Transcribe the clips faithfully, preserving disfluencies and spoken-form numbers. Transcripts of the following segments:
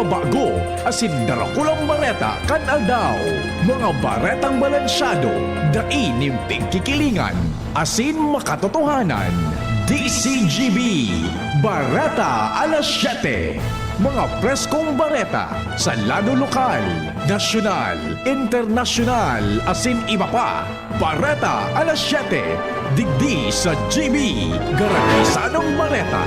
Bago asin darakulang bareta kan aldaw. Mga baretang balansyado, dai nin pigkikilingan, asin makatotohanan. D C G B, Bareta Alas Siyete. Mga preskong bareta sa lado lokal, nasyonal, internasyonal, asin iba pa. Bareta Alas Siyete, digdi sa G B, Garantisadong Bareta.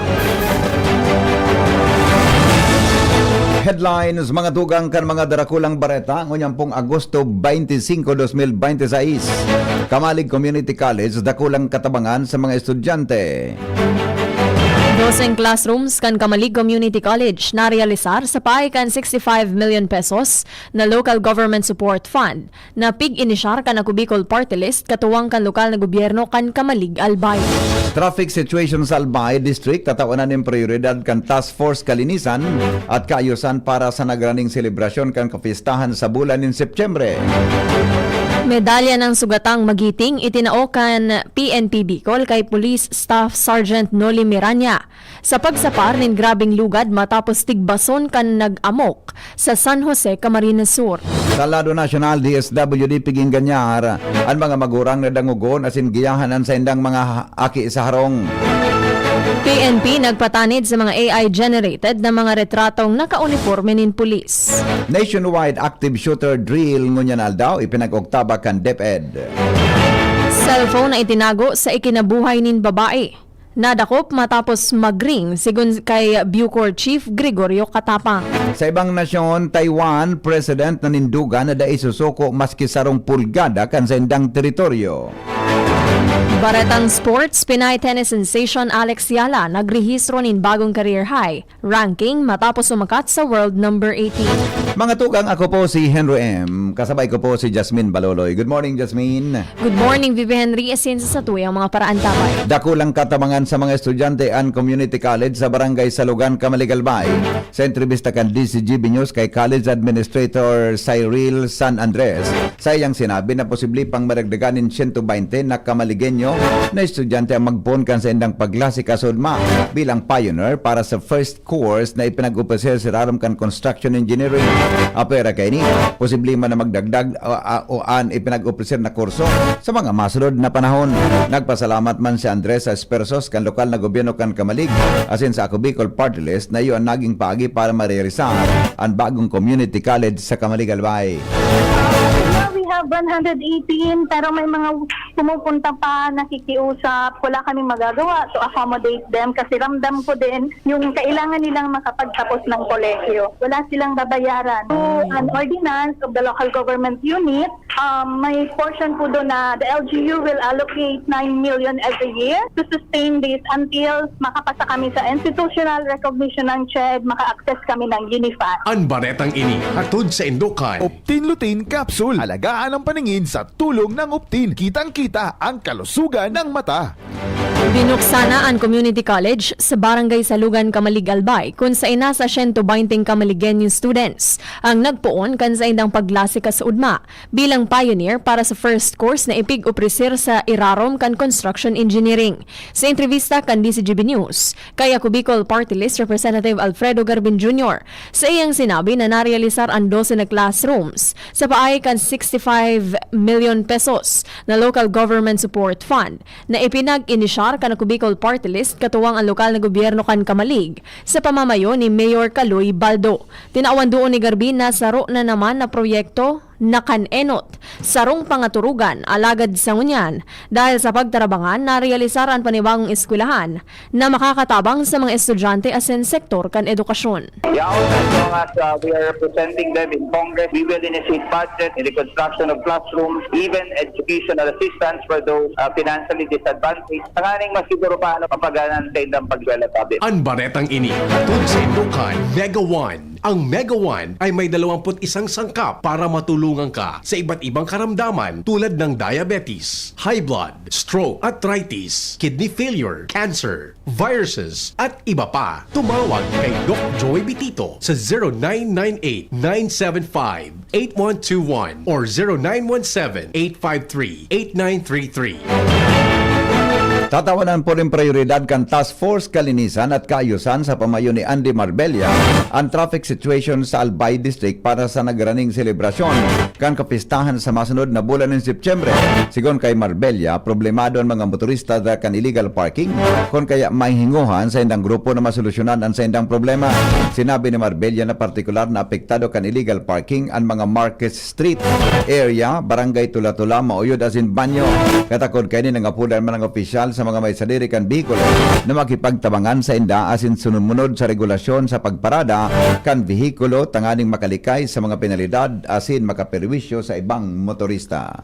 Headlines, mga tugang kan mga darakulang bareta, ngunyan pong Agosto twenty-five, twenty twenty-six. Kamalig Community College, dakulang katabangan sa mga estudyante. Doseng classrooms kan Kamalig Community College narealisar sa paagi kan sixty-five million pesos na Local Government Support Fund na pig-inisyar kan Ako Bicol Party List katuwang kan lokal na gobyerno kan Kamalig, Albay. Traffic situation sa Albay District tatawanan nin prioridad kan Task Force Kalinisan at Kaayusan para sa nagraning selebrasyon kan kapistahan sa bulan nin Setyembre. Medalya ng Sugatang Magiting itinao kan P N P Bicol kay Police Staff Sergeant Noli Miranya sa pagsapar nin grabeng lugad matapos tigbason kan nag-amok sa San Jose, Camarines Sur. Sa lado nasyonal, D S W D pigin ganyar an mga magurang na dangogon asin giyahan an saindang mga ha-, aki sa harong. P N P nagpatanid sa mga A I-generated na mga retratong nakauniporme nin pulis. Nationwide active shooter drill ngunyan na aldaw ipinag-oktaba kan DepEd. Cellphone na itinago sa ikinabuhay nin babae. Nadakop matapos mag-ring, sigon kay Bucor Chief Gregorio Catapang. Sa ibang nasyon, Taiwan, president nanindugan na dai susuko maski sarong pulgada kan saindang teritoryo. Baretang sports, Pinay tennis sensation Alex Yala nagrehistro nin bagong career high ranking matapos umakat sa world number eighteen. Mga tugang, ako po si Henry M. Kasabay ko po si Jasmine Baloloy. Good morning, Jasmine. Good morning, Vivi Henry. Asin sa satuyang mga paraantabay. Dakulang katabangan sa mga estudyante an community college sa Barangay Salugan, Camaligalbay. Sa entrebista kan D C G B News kay College Administrator Cyril San Andres, sa iyang sinabi na posible pang madagdagan nin siyento baynte na Camaligenyo na estudyante ang magpoon kan saindang paglasika sa ugma bilang pioneer para sa first course na ipinag-ofrecer sa irarom kan construction engineering. Apwera kaini, posible man na magdagdag o, o an ipinag-ofrecer na kurso sa mga masunod na panahon. Nagpasalamat man si Andres sa esfuerzos kan lokal na gobyerno kan Camalig asin sa Ako Bicol Party List na iyo an naging paagi para marealisar an bagong community college sa Camalig, Albay. Now we have one hundred eighteen, pero may mga pumupunta pa, nakikiusap. Wala kaming magagawa to accommodate them kasi ramdam ko din yung kailangan nilang makapagtapos ng kolehiyo. Wala silang babayaran. Through an ordinance of the local government unit, um, may portion po doon na the L G U will allocate nine million every year to sustain this until makapasa kami sa institutional recognition ng CHED, maka-access kami ng UNIFAS. An baretang ini hatod saindo kan Optin Lutein Capsule. Alagaan ang paningin sa tulong ng Optin. Kitang-kita ang kalusugan ng mata. Binuksan na an community college sa Barangay Salugan, Camalig, Albay, kun saen nasa siyento baynte Camaligenyo students ang nagpoon kan saindang paglasika sa ugma bilang pioneer para sa first course na ipig-opresir sa irarom kan construction engineering. Sa entrebista kan D C G B News kay Ako Bicol Party List Representative Alfredo Garbin Junior, sa iyang sinabi na narealisar an dose na classrooms sa paagi kan sixty-five million pesos na Local Government Support Fund na ipinag-inisyar kan Ako Bicol Party List katuwang an lokal na gobyerno kan Camalig sa pamamayo ni Mayor Kaloy Baldo. Tinawan duon ni Garbin na saro na naman na proyekto na kan enot, sarong pangaturugan, alagad sa ngunyan, dahil sa pagtarabangan, narealisar an panibagong eskwelahan na makakatabang sa mga estudyante asin sektor kan edukasyon. Yeah, as long as, uh, we are representing them in Congress, we will initiate budget, in the construction of classrooms, even educational assistance for those, uh, financially disadvantaged. Tanganing mas siguro pa, ano, mapaganan sa indang pagwela tabi. An baretang ini hatod saindo kan Mega One. Ang Mega One ay may dalawampu't isang sangkap para matulungan ka sa iba't ibang karamdaman tulad ng diabetes, high blood, stroke, arthritis, kidney failure, cancer, viruses, at iba pa. Tumawag kay Doc Joey Bitito sa zero nine nine eight, nine seven five, eight one two one or zero nine one seven, eight five three, eight nine three three. Tatawanan po nin prioridad kan Task Force Kalinisan at Kaayusan sa pamayo ni Andy Marbella an traffic situation sa Albay District para sa nagraning selebrasyon kan kapistahan sa masunod na bulan nin Setyembre. Sigon kay Marbella, problemado an mga motorista dahil kan illegal parking, kun kaya mahihingohan sa indang grupo na masolusyonan an saindang problema. Sinabi ni Marbella na partikular na apektado kan illegal parking an mga Marquez Street area, Barangay Tula-Tula, Mauyod asin Banyo. Katakod kaini, nangapodan man ang opisyal sa mga may sadiri kan behikulo na makipagtabangan sainda asin sumunod sa regulasyon sa pagparada kan behikulo tanganing makalikay sa mga penalidad asin makaperwisyo sa ibang motorista.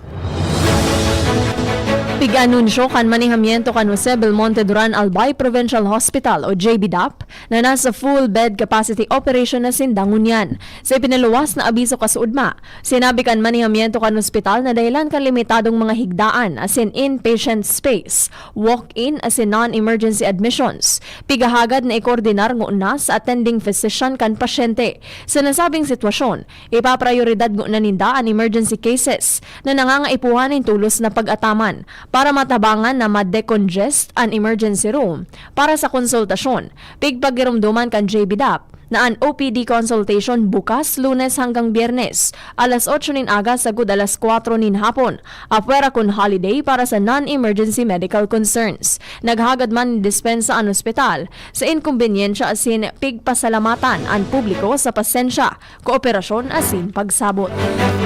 Pig-anunsyo kan manehamiento kan Jose Belmonte Duran Albay Provincial Hospital o J B DAP na nasa full bed capacity operation na sinda ngunyan. Sa ipinaluwas na abiso kasuodma, sinabi kan manehamiento kan ospital na dahelan kan limitadong mga higdaan asin inpatient space, walk-in asin non-emergency admissions, pighahagad na ikoordinar ngona sa attending physician kan pasyente. Sa nasabing sitwasyon, ipaprayoridad ngona ninda an emergency cases na nangangaipuhan nin tolos na pag-ataman para matabangan na ma-decongest an emergency room para sa konsultasyon, pigpagiromdoman kan J B DAP na an O P D consultation bukas Lunes hanggang Biyernes, alas otso nin aga sagkod alas kwatro nin hapon, apwera kun holiday para sa non-emergency medical concerns. Naghagad man nin dispensa an ospital sa inkombenyensya asin pigpasalamatan an publiko sa pasensya, kooperasyon asin pagsabot.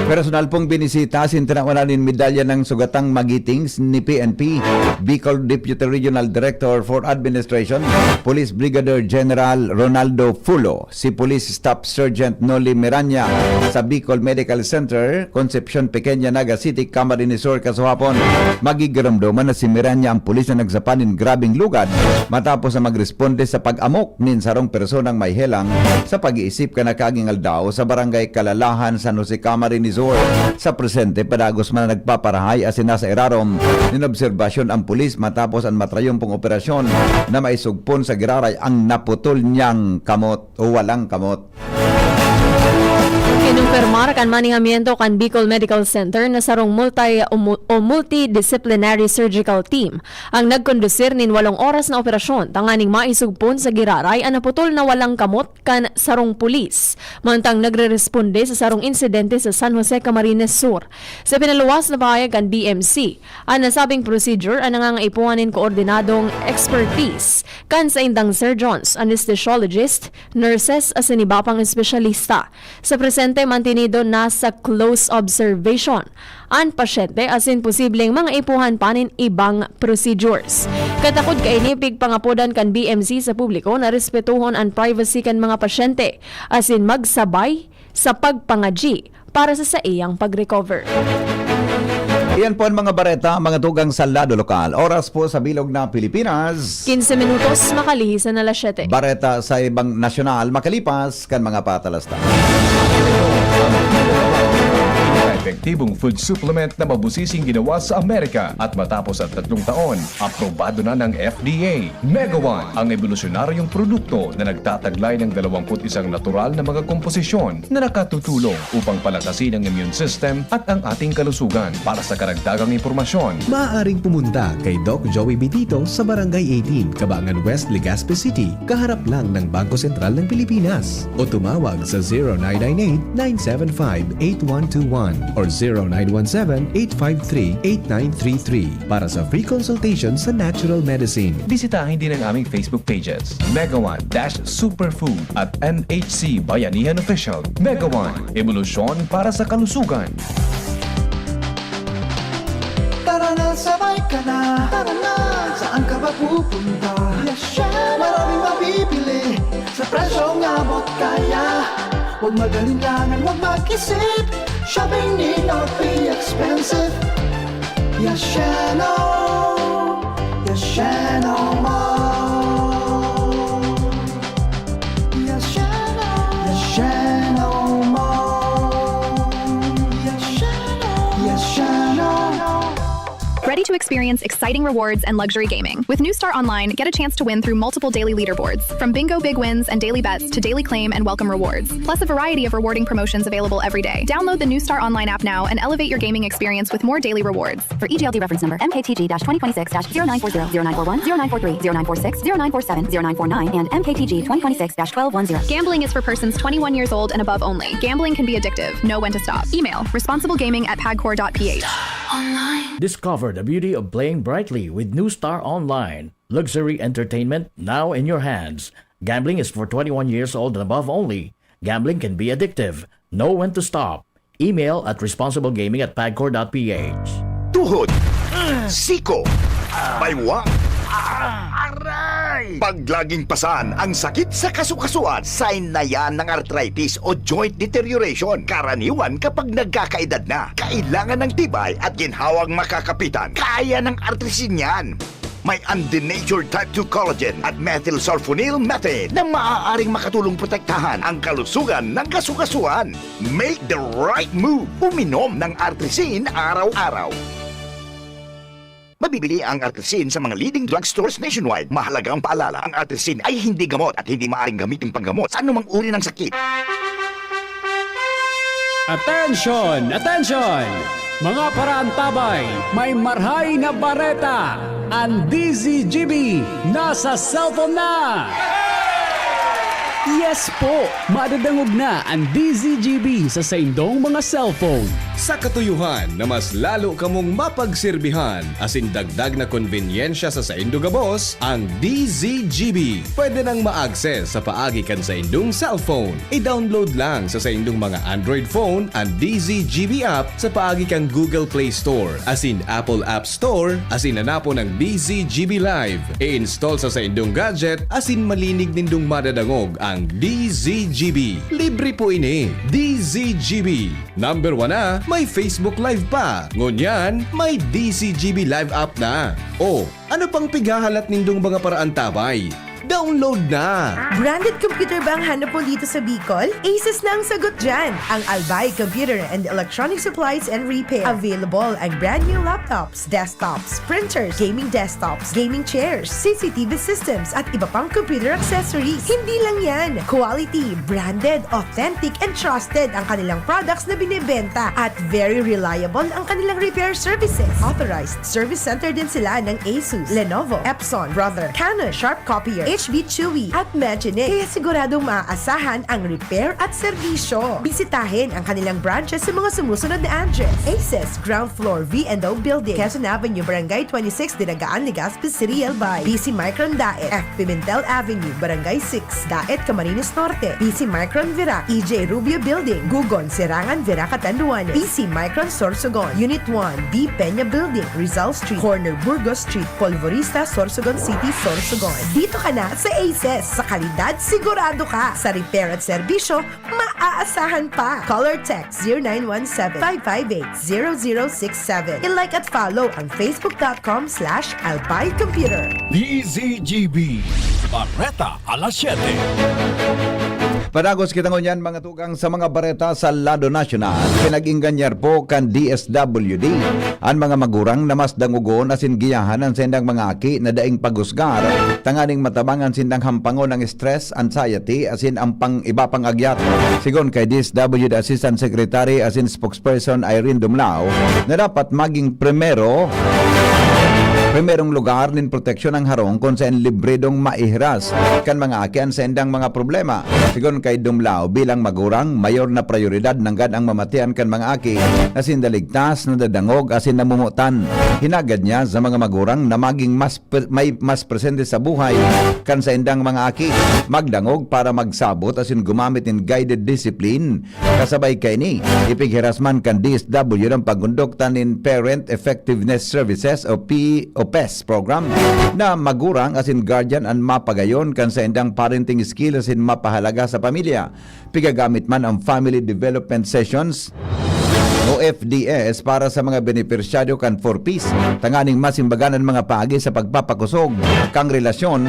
Personal pong binisita asin tinawanan nin medalya ng sugatang magiting ni P N P, Bicol Deputy Regional Director for Administration, Police Brigadier General Ronaldo Fulo, si Police Staff Sergeant Noli Miranya sa Bicol Medical Center, Concepcion Pequeña, Naga City, Camarines Sur, kasuhapon. Magigiromdoman na si Miranya ang pulis na nagsapa nin grabeng lugad matapos na magresponde sa pag-amok nin sarong personang may helang sa pag-iisip kan nakaaging aldaw sa Barangay Kalalahan, San Jose, Camarines Sur. Sa presente, padagos man na nagpaparahay asin nasa irarom nin obserbasyon ang pulis matapos an matrayumpong operasyon na maisugpon sa giraray ang naputol niyang kamot o walang kamot. Kinumpirmar kan manehamiento kan Bicol Medical Center na sarong multi o mu-, o multidisciplinary surgical team ang nagkondusir nin walong oras na operasyon tanganing maisugpon sa giraray an naputol na walang kamot kan sarong pulis, mantang nagreresponde sa sarong insidente sa San Jose, Camarines Sur. Sa pinaluwas na pahayag kan B M C, an nasabing procedure an nangangaipuhan nin koordinadong expertise kan saindang surgeons, anesthesiologist, nurses asin iba pang espesyalista. Sa presente, mantinido na sa close observation an pasyente asin posibleng mangaipuhan pa nin ibang procedures. Katakod kaini, pigpangapodan kan B M C sa publiko na respetohon an privacy kan mga pasyente asin magsabay sa pagpangadyi para sa saiyang pag-recover. Iyan po ang mga bareta, mga tugang sa lado lokal. Oras po sa bilog na Pilipinas, quince minutos makalihi sa alas siyete. Bareta sa ibang nasyonal makalipas kan mga patalasta. Epektibong food supplement na mabusising ginawa sa Amerika at matapos ang tatlong taon, aprobado na ng F D A. Megawan, ang ebolusyonaryong produkto na nagtataglay ng dalawampu't isang natural na mga komposisyon na nakatutulong upang palakasin ang immune system at ang ating kalusugan. Para sa karagdagang impormasyon, maaaring pumunta kay Doc Joey Bitito sa Barangay eighteen, Cabangan West, Legazpi City, kaharap lang ng Bangko Sentral ng Pilipinas, o tumawag sa zero nine nine eight, nine seven five, eight one two one or zero nine one seven, eight five three, eight nine three three para sa free consultation sa natural medicine. Bisitahin din ang aming Facebook pages, Megawan dash Superfood at M H C Bayanihan Official. Megawan, ebolusyon para sa kalusugan. Tara na, sabay ka na. Tara na, saan ka ba pupunta? Maraming mabibili sa presyong abot kaya. Huwag mag-alinlangan, huwag mag-isip. Shopping need not be expensive. Yashano, Yashano Mall. Yashano, Yashano Mall. Yashano, Yashano. Ready to experience exciting rewards and luxury gaming? With New Star Online, get a chance to win through multiple daily leaderboards, from bingo big wins and daily bets to daily claim and welcome rewards, plus a variety of rewarding promotions available every day. Download the New Star Online app now and elevate your gaming experience with more daily rewards. For E G L D reference number, M K T G dash twenty twenty-six dash zero nine four zero, zero nine four one, zero nine four three, zero nine four six, zero nine four seven, zero nine four nine, and M K T G twenty twenty-six dash twelve one zero. Gambling is for persons twenty-one years old and above only. Gambling can be addictive. Know when to stop. Email responsiblegaming at pagcor dot p h. Discover the beauty of playing brightly with New Star Online. Luxury entertainment now in your hands. Gambling is for twenty-one years old and above only. Gambling can be addictive. Know when to stop. Email at responsiblegaming at pagcor dot p h. Tuhod, siko, baywang, aray! Pag laging pasan ang sakit sa kasukasuan, sign na yan ng arthritis o joint deterioration. Karaniwan kapag nagkakaedad na, kailangan ng tibay at ginhawang makakapitan. Kaya ng artrisin yan. May undenatured type two collagen at methylsulfonyl methane na maaaring makatulong protektahan ang kalusugan ng kasukasuan. Make the right move. Uminom ng Artrisin araw-araw. Mabibili ang Artrisin sa mga leading drugstores nationwide. Mahalagang paalala, ang Artrisin ay hindi gamot at hindi maaaring gamitin panggamot sa anumang uri ng sakit. Attention! Attention! Mga paraantabay, may marhay na bareta! Ang D Z G B nasa cellphone na! Yes po! Madadangog na ang D Z G B sa saindong mga cellphone. Sa katuyohan na mas lalo kamong mapagserbihan asin dagdag na konbenyensya sa saindo gabos, ang D Z G B pwede nang ma-access sa paagi kan saindong cellphone. I-download lang sa saindong mga Android phone an D Z G B app sa paagi kan Google Play Store asin Apple App Store asin hanapon ang D Z G B Live. I-install sa saindong gadget asin malinig nindong madadangog ang D Z G B. Libre po ini. D Z G B. Number one na, may Facebook Live pa. Ngunyan, may D Z G B Live app na. O, ano pang pighahalat nindong mga paraantabay? Download na! Branded computer ba ang hanap mo dito sa Bicol? Asus na ang sagot dyan! Ang Albay Computer and Electronic Supplies and Repair. Available ang brand new laptops, desktops, printers, gaming desktops, gaming chairs, C C T V systems, at iba pang computer accessories. Hindi lang yan! Quality, branded, authentic, and trusted ang kanilang products na binebenta at very reliable ang kanilang repair services. Authorized service center din sila ng Asus, Lenovo, Epson, Brother, Canon, Sharp Copier, H B Chewy, at Magine. Kaya siguradong maaasahan ang repair at serbisyo. Bisitahin ang kanilang branches sa mga sumusunod na address: Aces, ground floor, V and O Building, Quezon Avenue, Barangay twenty-six, Dinagaan, Legazpi City, Albay. B C Micron Daet, F Pimentel Avenue, Barangay six, Daet, Camarines Norte. B C Micron Virac, E J Rubio Building, Gugon, Serangan, Virac, Catanduanes. B C Micron Sorsogon, Unit one, B Peña Building, Rizal Street, corner Burgos Street, Polvorista, Sorsogon City, Sorsogon. Dito ka na sa Aces. Sa kalidad, sigurado ka. Sa repair at serbisyo, maaasahan pa. Call or text zero nine one seven, five five eight, zero zero six seven. I-like at follow ang facebook dot com slash albay computer. D Z G B, Bareta alas siyete. Padagos kita ngunyan, mga tugang, sa mga bareta sa lado nasyonal. Pinag-ingganyar po kan D S W D an mga magurang na mas dangogon asin giyahan an saindang mga aki na daing paghusgar, tanganing matabang an sindang hampangon ang stress, anxiety, asin ang pang iba pang agyat. Sigon kay D S W D Assistant Secretary asin Spokesperson Irene Dumlao, na dapat maging primero primerong lugar nin proteksyon ang harong kun saen libre dong maihiras kan mga aki an saindang mga problema. Sigon kay Dumlao, bilang magurang, mayor na prayoridad nanggad ang mamatian kan mga aki na sinda ligtas, nadadangog asin namumutan. Hinagad niya sa mga magurang na maging mas pe- may mas presente sa buhay kan saindang mga aki, magdangog para magsabot asin gumamit nin guided discipline. Kasabay kaini, ipighiras man kan D S W an pagkondukta nin Parent Effectiveness Services o P o PES program na magurang asin guardian an mapagayon kan saindang parenting skill asin mapahalaga sa pamilya. Pigagamit man ang Family Development Sessions o F D S para sa mga benepisyaryo kan four Ps, tanganing masimbagan an mga paagi sa pagpapakosog kan relasyon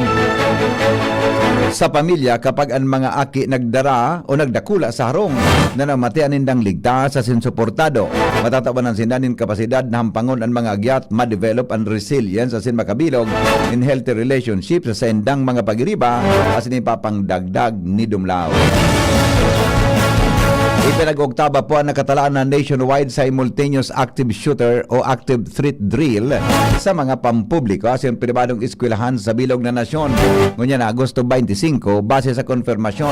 sa pamilya kapag an mga aki nagdara o nagdakula sa harong na namatian nindang ligtas asin suportado. Matatabanan sinda nin kapasidad na hampangon an mga agyat, ma-develop an resilience asin makabilog in healthy relationship sa saindang mga pagiriba asin ipapangdagdag ni Dumlao. Ipinag-oktaba po ang nakatalaan na nationwide simultaneous active shooter o active threat drill sa mga pampubliko asin pribadong eskwelahan sa bilog na nasyon. Ngunyan na Agosto twenty-five, base sa konfirmasyon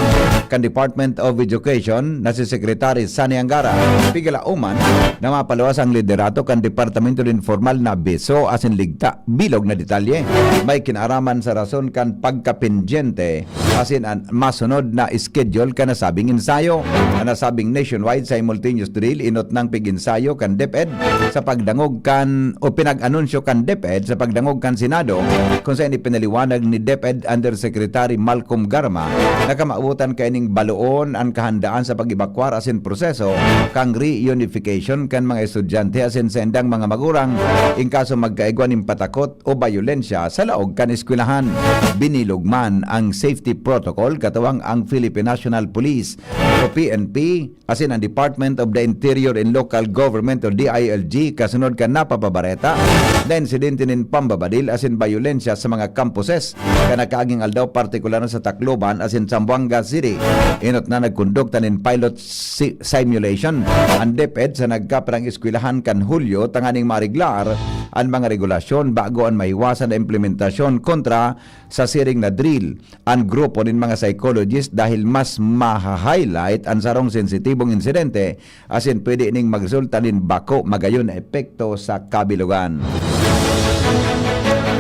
kan Department of Education na si Secretary Sani Angara, pigalaoman na mapaluwas ang liderato kan Departamento nin formal na abiso asin ligta bilog na detalye. May kinaaraman sa rason kan pagkapendyente asin an masunod na schedule kan nasabing ensayo. An nasabing nationwide simultaneous drill inot nang pig-ensayo kan DepEd sa pagdangog kan o pinag-anunsyo kan DepEd sa pagdangog kan Senado, kung saan ipinaliwanag ni DepEd Undersecretary Malcolm Garma na kamawotan kaining baloon an kahandaan sa pag-ebakwar asin proseso kan reunification kan mga estudyante asin saindang mga magurang in kaso magkaigwa nin patakot o bayolensya sa laog kan eskwelahan. Binilog man ang safety protocol katuwang ang Philippine National Police o P N P asin ang Department of the Interior and Local Government o D I L G kasunod kan napapabareta na insidente nin pambabadil asin bayolensya sa mga kampuses kan nakaaging aldaw, partikular na sa Tacloban asin Zamboanga City. Inot na nagkondukta nin pilot si-, simulation an DepEd sa nagkaparang eskwelahan kan Hulyo tanganing mareglar an mga regulasyon bago an mahiwasan na implementasyon kontra sa siring na drill. An grupo nin mga psychologist dahil mas maha-highlight an sarong sensitibong insidente asin pwede ining magresulta nin bako magayon na epekto sa kabilogan.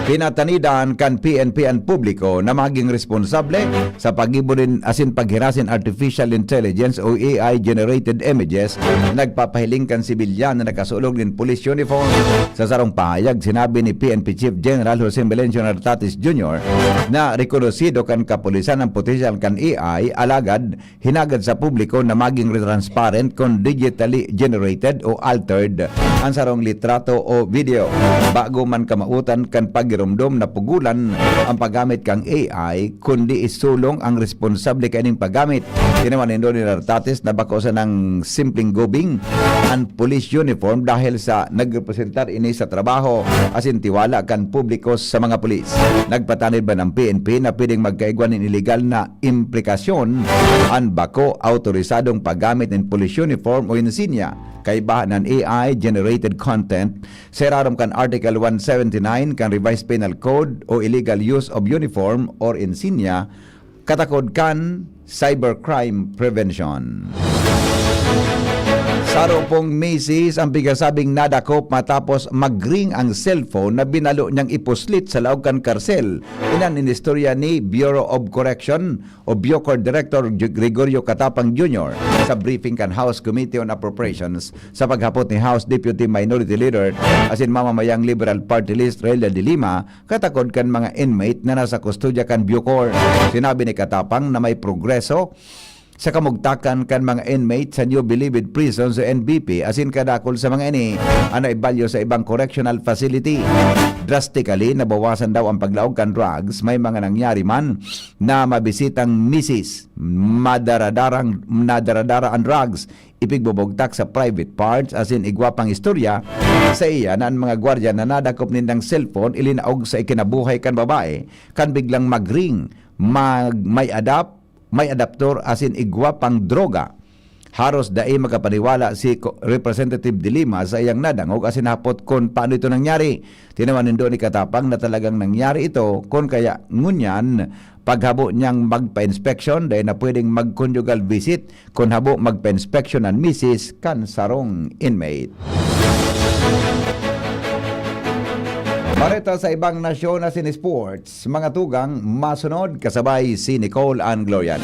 Pinatanidan kan P N P an publiko na maging responsable sa paggibo nin asin paghirasin artificial intelligence o A I-generated images na nagpapahiling kan sibilyan na nakasulog nin police uniform. Sa sarong pahayag, sinabi ni P N P Chief General Jose Melencio Nartates Junior na rekonosido kan kapulisan ang potensyal kan A I, alagad hinagad sa publiko na maging transparent kon digitally generated o altered an sarong litrato o video. Bago man kamawotan kan pagiromdom na pugolan ang paggamit kan A I, kundi isulong ang responsable kaining paggamit. Tinawan nindo ni Nartates na bako sanang simpleng gubing an police uniform dahil sa nagrepresentar ini sa trabaho asin tiwala kan publiko sa mga pulis. Nagpatanid man ang P N P na pwedeng magkaigwa nin iligal na implikasyon an bako awtorisadong paggamit nin police uniform o insinya kaiba nan A I-generated content sa irarom kan Article one seventy-nine kan Revised Penal Code o illegal use of uniform or insinya katakod kan cybercrime prevention. Saro pong misis ang pigasabing nadakop matapos mag-ring ang cellphone na binalo niyang ipuslit sa laog kan karsel. Iyan an inistorya ni Bureau of Correction o BuCor Director Gregorio Catapang Junior sa briefing kan House Committee on Appropriations sa paghapot ni House Deputy Minority Leader asin mamamayang Liberal Party List Rhea de Lima katakod kan mga inmate na nasa kustodya kan BuCor. Sinabi ni Catapang na may progreso sa kamugtakan kan mga inmate sa New Bilibid Prison sa N B P asin kadakul sa mga ini an naibalyo sa ibang correctional facility. Drastically nabawasan daw ang paglaog kan drugs. May mga nangyari man na mabisitang misis, madaradarang, nadaradara ang drugs. Ipigbubugtak sa private parts asin igwa pang istorya sa iya na an mga gwardiya na nadakop nindang cellphone ilinaog sa ikinabuhay kan babae kan biglang mag-ring, mag-, may adapt, may adaptor asin igwa pang droga. Haros dai makapaniwala si Ko-, Representative de Lima sa iyang nadangog asin hapot kun paano ito nangyari. Tinawan nindo ni Katapang na talagang nangyari ito, kun kaya ngunyan, paghabo niyang magpa-inspeksyon, dai na pwedeng mag-conjugal visit kun habo magpa-inspeksyon an misis kan sarong inmate. Bareta sa ibang nasyon asin sports. Mga tugang, masunod kasabay si Nicole Ann Glorian.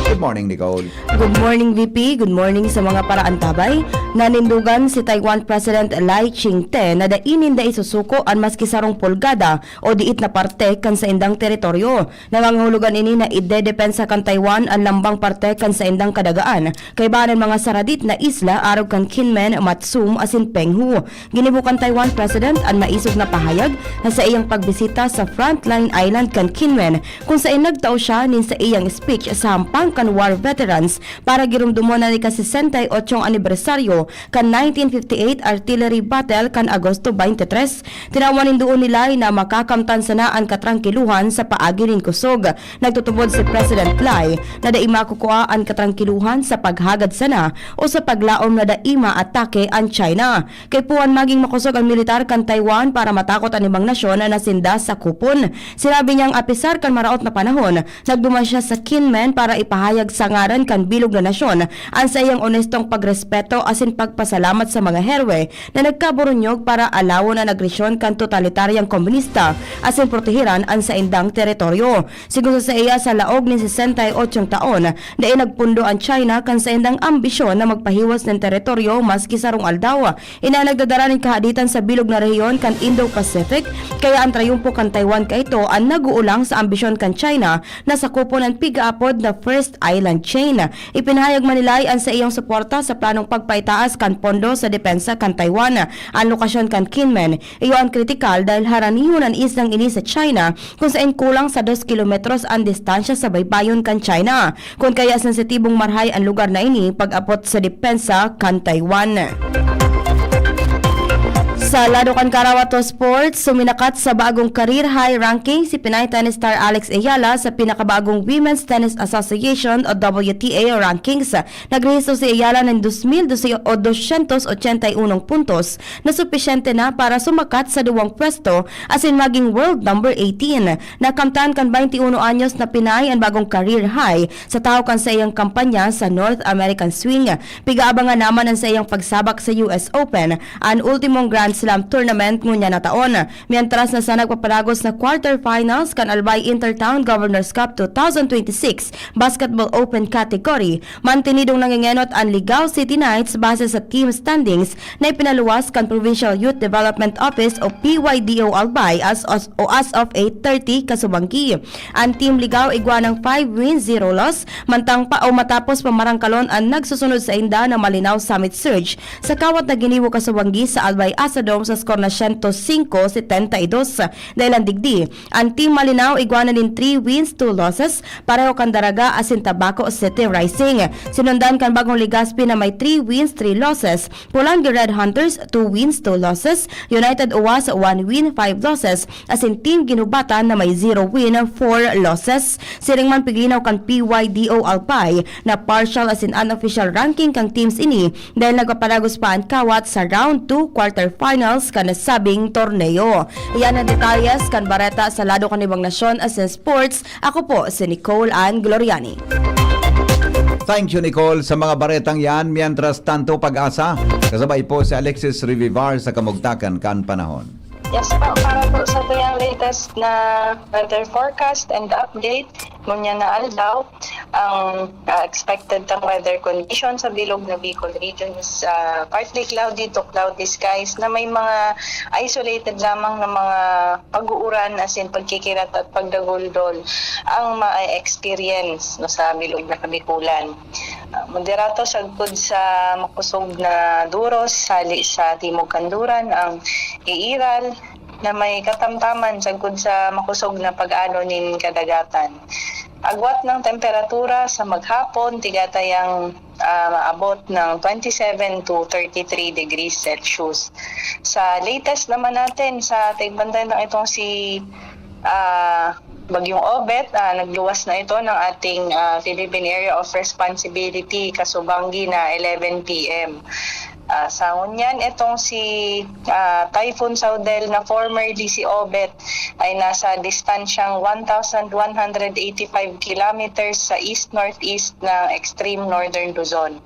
Good morning, Nicole. Good morning, V P. Good morning sa mga paraantabay. Nanindugan si Taiwan President Lai Ching-te na dai ninda isusuko an maski sarong pulgada o diit na parte kan saindang teritoryo. Nangangahulugan ini na idedepensa kan Taiwan an lambang parte kan saindang kadagaan, kaiba nin mga saradit na isla arog kan Kinmen, Matsum asin Penghu. Ginibo kan Taiwan President an maisog na pahayag na sa iyang pagbisita sa frontline island kan Kinmen, kung saen nagtao siya nin sa iyang speech sa hampang kan war veterans para giromdomon an ika-sesenta y ocho anibersaryo kan nineteen fifty-eight artillery battle kan Agosto twenty-three. Tinawan nin duon ni Lai na makakamtan sana an katrangkiluhan sa paagi nin kusog. Nagtutubod si President Lai na dai makukua an katrangkiluhan sa paghagad sana o sa paglaom na dai maatake an China. Kaipuhan maging makosog an militar kan Taiwan para matakot an ibang nasyon na sinda sakupon. Sinabi niyang apisar kan maraot na panahon, nagduman siya sa Kinmen para ipahayag sa ngaran kan bilog na nasyon an saiyang onestong pagrespeto asin pagpasalamat sa mga heroe na nagkaburunyog para alawon an agresyon kan totalitaryang komunista asin proteheran an saindang teritoryo. Sigon sa saiya, sa laog nin sesenta y ocho taon, dai nagpundo an China kan saindang ambisyon na magpahiwas nin teritoryo maski sarong aldaw. Ina nagdadara nin kahaditan sa bilog na rehiyon kan Indo-Pacific, kaya an trayumpo kan Taiwan kaito an nag-uulang sa ambisyon kan China na sakupon an pigaapod na First Island Chain. Ipinahayag man ni Lai an saiyang suporta sa planong pagpaitaas kan pondo sa depensa kan Taiwan. An lokasyon kan Kinmen, iyo an kritikal dahil haranihon an islang ini sa China, kung saen kulang sa dos kilometros an distansya sa baybayon kan China. Kun kaya sensitibong marhay an lugar na ini pag-apot sa depensa kan Taiwan. Sa lado kan Karawato Sports, suminakat sa bagong career high ranking si Pinay tennis star Alex Ayala sa pinakabagong Women's Tennis Association o W T A rankings. Nagrehistro si Ayala nin dos mil doscientos ochenta y uno puntos na supisyente na para sumakat sa duwang pwesto asin maging world number eighteen. Nakamtan kan twenty-uno anyos na Pinay an bagong career high sa tahaw kan saiyang kampanya sa North American Swing. Pigaabangan naman an saiyang pagsabak sa U S Open, an ultimong Grand Slam tournament ngunyan na taon. Mientras na sa nagpapalagos na quarterfinals kan Albay Intertown Governors Cup twenty twenty-six Basketball Open category, mantinidong nangengenot an Ligao City Knights base sa team standings na ipinaluwas kan Provincial Youth Development Office o P Y D O Albay as, as, o as of eight thirty kasubanggi. An Team Ligao igwa ng five wins, zero loss, mantang pa o matapos pamarangkalon an nagsusunod sainda na Malinao Summit Surge sa kawat na ginibo kasubanggi sa Albay Asadom sa skor na siyento singko setenta y dos. Dahil ang digdi, an Team Malinao igwa na nin three wins, two losses, pareho kan Daraga asin Tabaco City Rising. Sinundan kan Bagong Legazpi na may three wins, three losses, Polangui Red Hunters, two wins, two losses, United Uwas, one win, five losses, asin Team Ginubatan na may zero win, four losses. Siring man, piglinaw kan P Y D O Albay na partial asin unofficial ranking kan teams ini dahil nagpapalagos pa an kawat sa round two quarterfinals kan nasabing torneo. Iyan ang detalles kan bareta sa lado kan ibang nasyon asin sports. Ako po si Nicole Ann Gloriani. Thank you, Nicole, sa mga baretang yan. Mientras tanto, Pag-asa, kasabay po si Alexis Revivar sa kamugtakan kan panahon. Yes po, para po sa tuyang latest na weather forecast and update, ngunyan na aldaw, ang ah, expected tang weather condition sa bilog na Bicol region is ah, partly cloudy to cloudy skies na may mga isolated lamang na mga pag-uuran, as in pagkikirat at pagdaguldol ang ma-experience no, sa bilog na Kabikulan. Ah, moderato sagkod sa makusog na duros, hali sa Timog Kanduran ang iiral na may katamtaman sagkod sa makusog na pag-alo nin kadagatan. Agwat ng temperatura sa maghapon, tigatayang ah, maabot ng twenty-seven to thirty-three degrees Celsius. Sa latest naman natin, sa tigbanday ng itong si ah, Bagyong Obet, ah, nagluwas na ito ng ating ah, Philippine Area of Responsibility, Kasubanggi na eleven p m. Ah, sa ngunyan, itong si ah, Typhoon Saudel na formerly si Obet ay nasa distansyang one thousand one hundred eighty-five kilometers sa east-northeast ng extreme northern Luzon.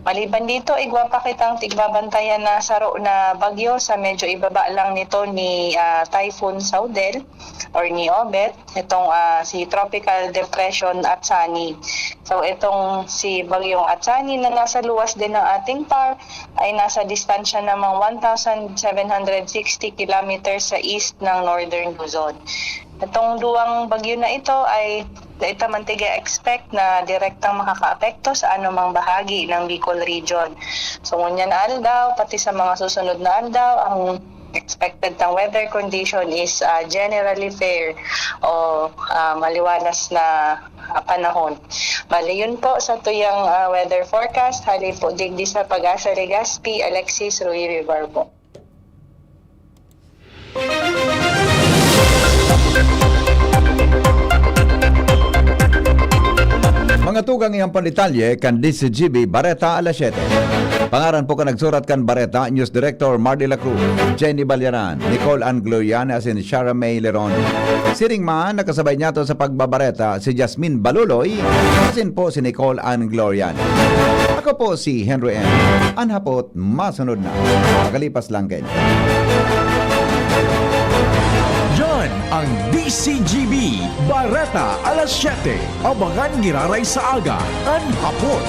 Maliban dito, igwa pa kitang tigbabantayan na saro na bagyo sa medyo ibaba lang nito ni, ah, Typhoon Saudel or ni Obet, itong, ah, si Tropical Depression Atsani. So, itong si Bagyong Atsani na nasa luwas din ng ating par ay nasa distansya namang one thousand seven hundred sixty kilometers sa east ng Northern Luzon. Itong duwang bagyo na ito ay ito man tiga-expect na direktang makakaapekto sa anumang bahagi ng Bicol Region. So, ngunyan na aldaw, pati sa mga susunod na aldaw, ang expected tang weather condition is, ah, generally fair o, ah, maliwalas na, ah, panahon. Bali, yun po sa tuyang, ah, weather forecast. Hali po digdi sa Pag-asa Legazpi, Alexis Rui Vivarbo. Mga tugang, iyang pandetalye kan D C G B Bareta alas siyete. Pangaran po kan nagsurat kan bareta, News Director Mardy Lacruz, Jenny Balyaran, Nicole Ann Gloriani asin Shara May Leron. Siring man, nakasabay niyato sa pagbabareta si Jasmine Baluloy asin po si Nicole Ann Gloriani. Ako po si Henry M. An hapot masunod na. Magalipas lang kayo. Yan ang D C G B Bareta alas siyete. Abangan giraray sa aga, an hapot.